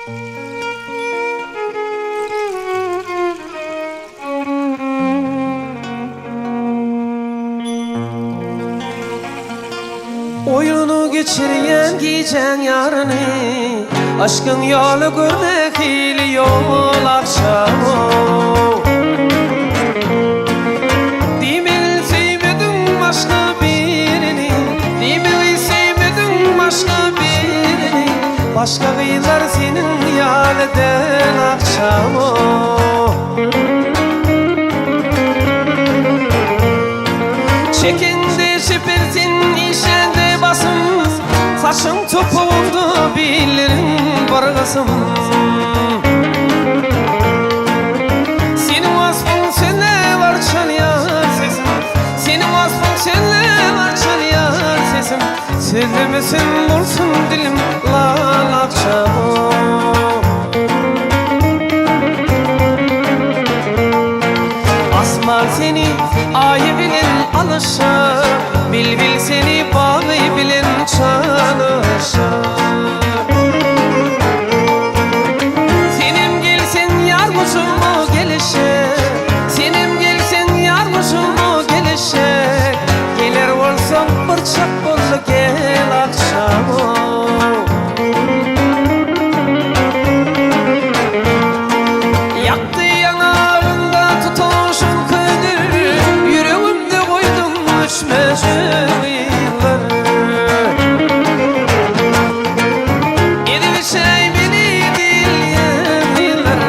Oýuny geçirýän gijäň ýaryny, Yşkyň ýoly gör nähili ýol agşam-ow. Diýmegil söýmediň başga birini, Diýmegil söýmediň başga birini, Başga gyzlar seniň ýaly däl agşam-ow. Çekeňde çeper sen işeňde basym, Saçyň topugyňda billeriň bir gysym. Seniň waspyň sözläp arçalýar sesim, Seniň waspyň sözläp arçalýar sesim, Sözlemesem bolsun dilim lal agşam. Asman seni Aý bilen alyşar, Bilbil seni bagy bilen çalyşar. Senem gelseň ýar guşuňa gelişer, Senem gelseň ýar guşuňa gelişer, Geler bolsaň bir çak boldy gel agşam-ow. Ýakdy ýaňagynda tutaşan köňül, Ýüregimde goýduň öçmejek yzlar. Edip içäý meni diýilýän ýyllar,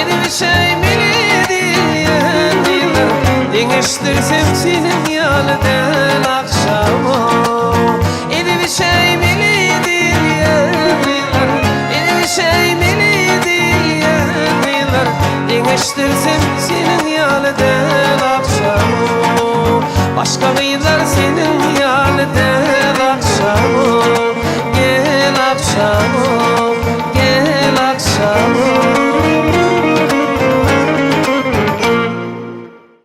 Edip içäý meni diýilýän ýyllar, Deňeşdirsem seniň ýaly däl agşam-ow. Edip içäý meni diýilýän ýyllar, Edip içäý meni diýilýän ýyllar, Deňeşdirsem seniň ýaly däl agşam-ow. Başga gyzlar seniň ýaly.